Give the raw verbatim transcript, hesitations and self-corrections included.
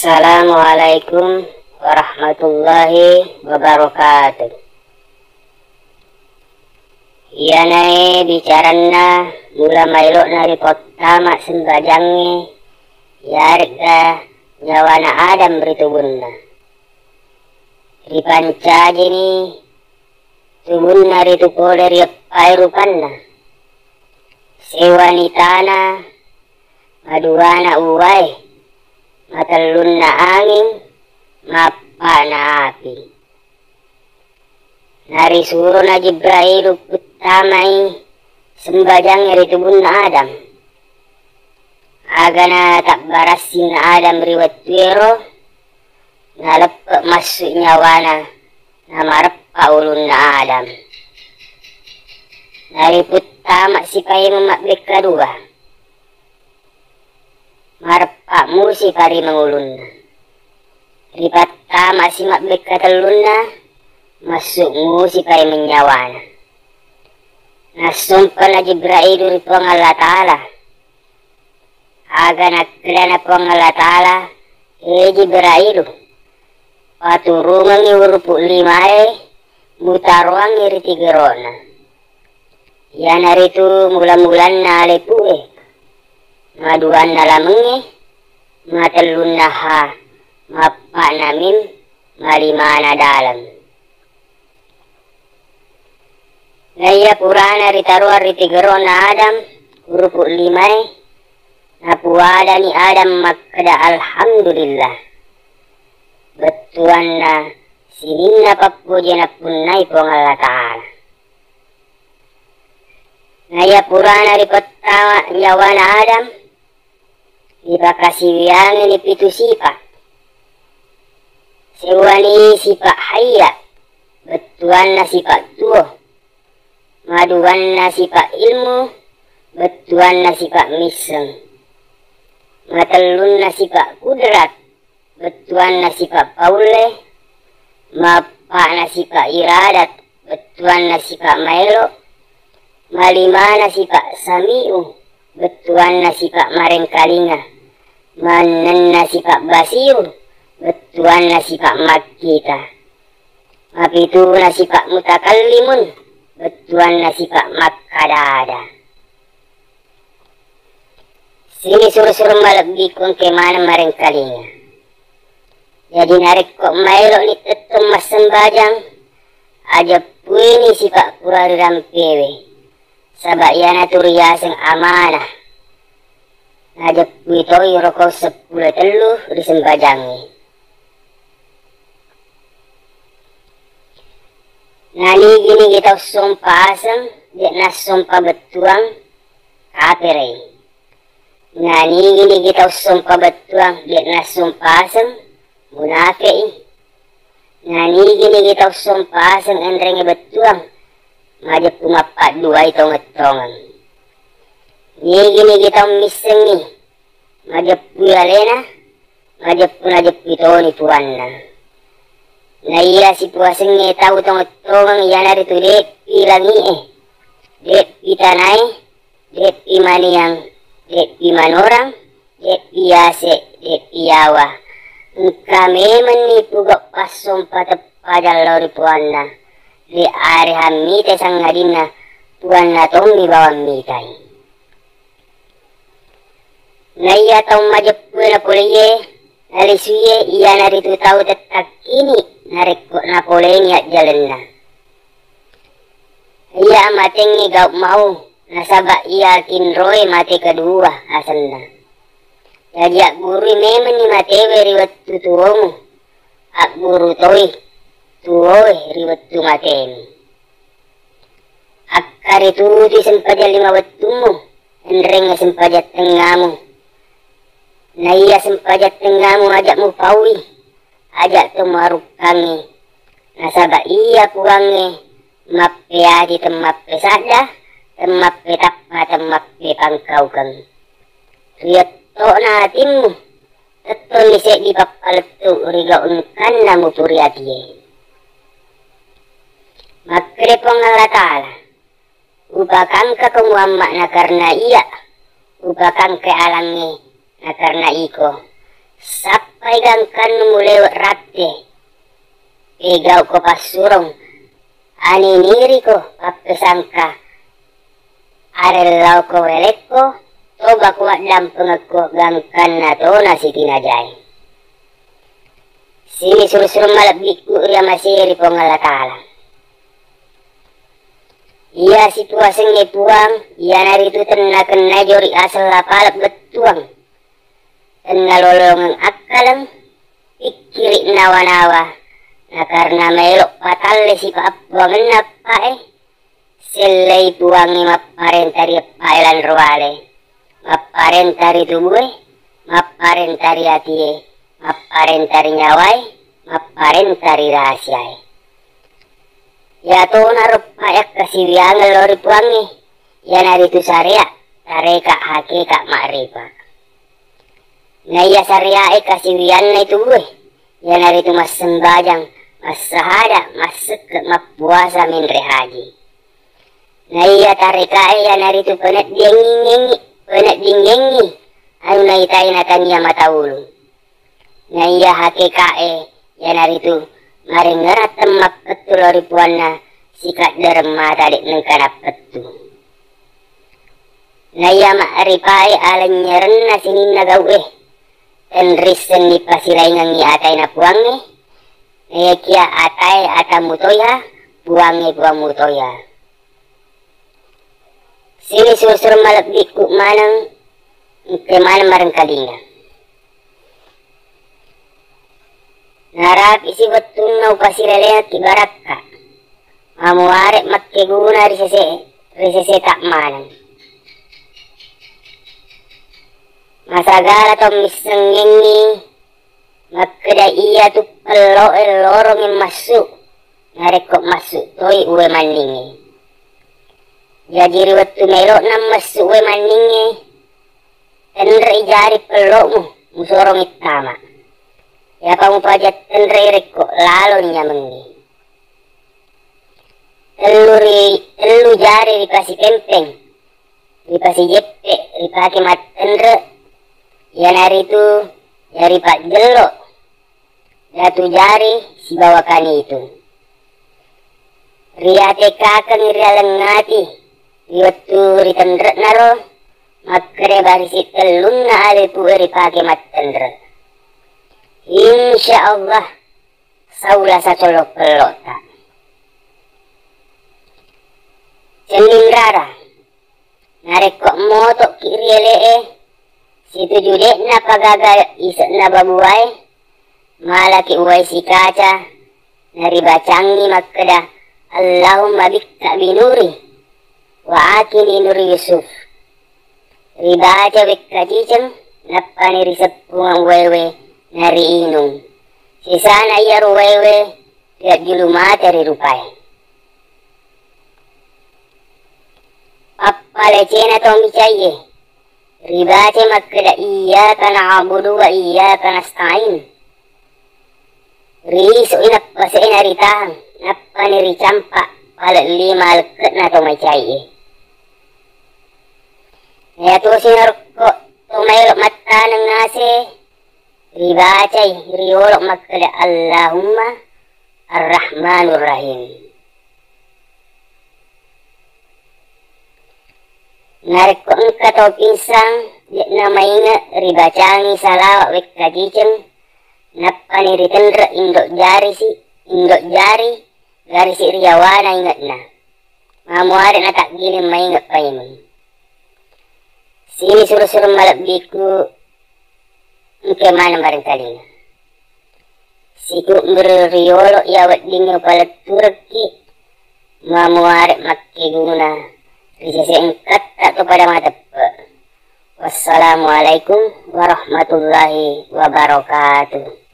Assalamualaikum warahmatullahi wabarakatuh. Iyanae bicaranna mula maelo'na ripottama sembajangnge, yaregga nyawana Adam ri tubunna. Ripancajini tubunna ritu pole ri eppae rupanna. Sewani tana, maduana uwae, matellunna anging, mappa'na api. Narisurona Jibrailu puttamai sembajangnge ri tubunna Adam. Agana tabbarassinna Adam ri wettuero, naleppe massu nyawana, namareppa ulunna Adam. Nariputtama sipaimeng mabbekka dua. Mareppa musi parimeng ulunna. Ripattama si mabbekka tellunna, massu musi paimeng nyawana. Nassumpana Jibrailu ri Puang Allah Ta'ala. Aga nakkedana Puang Allah Ta'ala, "E Jibrailu, paturungengngi urupu limae, mutaroangngi ri tigerona." Iyanaritu mula-mulanna alepu'e, maduanna lamengnge, matellunna ha, mappa'na mim, malimana daleng. Naiya purana ritaroang ri tigerona Adam urupu limae, napuadani Adam makkeda, "Alhamdulillah, bettuanna sininna pappoje nappunnai Puang Allah Ta'ala." Naiya purana ripettawa nyawana Adam, ripakasiwiangini pitu sipa. Sewwani sipa hayya, bettuanna sipa tuo. Maduanna sipa ilmu, bettuanna sipa misseng. Matellunna sipa kudrat, bettuanna sipa paulle. Mappa'na sipa iradat, bettuanna sipa maelo. Malimana sipa sami'u, bettuanna sipa marengkalinga. Mannenna sipa basiru, bettuanna sipa makkita. Mapituna sipa mutakallimun, bettuanna sipa makkada-ada. Sini suru-suru malebbiku engke maneng marengkalinga. Jadi narekko maelo'ni tettong massembajang, ajeppuini sipa pura rirampewe, saba iyanatu riaseng amanah. Najeppui toi rokong seppulo tellu ri sembajangnge. Nanigi-nigi tau sompa aseng, de nassompa bettuang, kaperei. Nanigi-nigi tau sompa bettuang, de nassompa aseng, munafe'i. Nanigi-nigi tau sompa aseng enrengnge bettuang, majeppu mappadduai tongeng-tongeng. Nigi-nigi tau missengngi, majeppui alena, majeppu najeppui toni puanna. Naiya sipuasengnge tau tongeng-tongeng iyanaritu de'pi langi'e, de'pi tanae, de'pi maniang, de'pi manorang, de'pi yase, de'pi yawa. Engka memenni pugau passompa teppajang lao ri puanna. De arehang mite sangadinna puanna tommi bawang mitai. Naiya tau majeppue napoleie, nalisuie, iyanaritu tau tettakkini narekko napolengi ajjalenna. Iya amatengngi gau mau, nasaba iya tinroe mate kedua asenna. Jaji aggurui memenni matewe ri wettu tuomu, agguru toi tuoe ri wettu matemu. Akkaritutui sempajang lima wettummu, enrengnge sempajang tengngamu. Naiya sempajang tengngamu aja mupaui, aja to muarukkangngi. Nasaba iya Puangnge mappeaji temmappesadda, temmappetappa, temmappepangkaukeng. Rietto'na atimmu, tettonni seddi pappalettu ri gau engkanna mupuri atie. Makkeda Puang Allah Ta'ala, "Upakangkako Muhammad nakarna iya, upakangkai alangnge nakarna iko." Sappai gangkannu mulewe' ratte, pegau'ko passurong, aniniriko pappesangka, arellauko welekko, tobako maddampengekko gangkanna tona sitinajae. Sining suru-suru malebbi'ku ri amasei ri Puang Allah Ta'ala. Iya situasengnge Puang, iyanaritu tennakenna jori aseng lapaleng bettuang. Tennalolongeng akkaleng, pikkiri' nawa-nawa, nakarena maelo' patalle sipa' appuangenna eppa'e, sellei Puangnge mapparenta ri eppa'e lanro ale, mapparenta ri tubue, mapparenta ri atie, mapparenta ri nyawae, mapparenta ri rahasiae. Iyatonaro eppa'e akkasiwiangeng lao ri Puangnge, iyanaritu sareat, tareka, hakeka, ma'rifa. Naiya sarea'e kasiwianna tubue, iyanaritu massembajang, massahada, massekke, mappuasa, menre haji. Naiya tarekae iyanaritu peneddingengngi, peneddingengngi anu naitai natania mataulu. Naiya hakekae iyanaritu marengngerang temmappettu lao ri Puanna, sikaddereng mata de' nengka nappettu. Naiya ma'rifae alennyerenna sininna gau'e, tenrissenni pasilaingengngi ataena Puangnge, naiyakia atae ata mutoiha, Puangnge Puang mutoiha. Sining suru-suru malebbi'ku maneng, engka maneng marengkalinga. Narapi' si wettunna upasilelengekki barakka, mamuare' makkeguna ri sese, ri seseta maneng. Masagala to missengngengngi makkeda iyatu pello'e lorongngi massu, narekko massu toi uwe manningnge. Jaji ri wettu melo'na massu uwe manningnge, tenre'i jari pello'mu, musorongngi tama. Iyapa mupaja tenre'i rekko laloni nyamengnge. Tellu ri, tellu jari ripasipempeng, ripasijeppe', ripake mattenre', iyanaritu jari pajjello', datu jari sibawa kanitu. Riatekkakengngi ri laleng ati ri wettu ritenre'naro, makkeda barisi tellunna ale pu'e ripake mattenre'. Insya Allah, saulasa collo pello'ta. Cenning rara, narekko moto'ki ri ele'e, situju de'na pagaga ise'na babuae, malaki uwai sikaca, naribacangngi makkeda, Allahumma bikka binuri, wa akini nuri Yusuf. Ribaca wekka ciceng, nappani riseppungeng uwaiwe, nariinung. Sisana iyaro uwaiwe, riajjulu mate ri rupae. Pappalecena to micaiye, ribaca makkeda, iyyaka na'budu wa iyyaka nasta'in. Riisoi nappase'na ritahang, nappani ricampa pale' lima lekke'na to micaiye. Iyatosi narekko to maelo mattaneng ase, ribacai riolo makkeda, Allahumma Arrahmanurrahim. Narekko engka tau pinsang, de'na mainge, ribacangi salawa wekka ciceng, nappani ritenre' indo' jari si, indo' jari, garisi' ri yawana inge'na. Mamuare' nataggiling mainge' paimeng. Sining suru-suru malebbiku, engka maneng barengkalinga. Sikubburu riolo iya weddingnge upaletturekki, mamuare' makkeguna ri sese engkatta to pada mateppe'. Wassalamualaikum warahmatullahi wabarakatuh.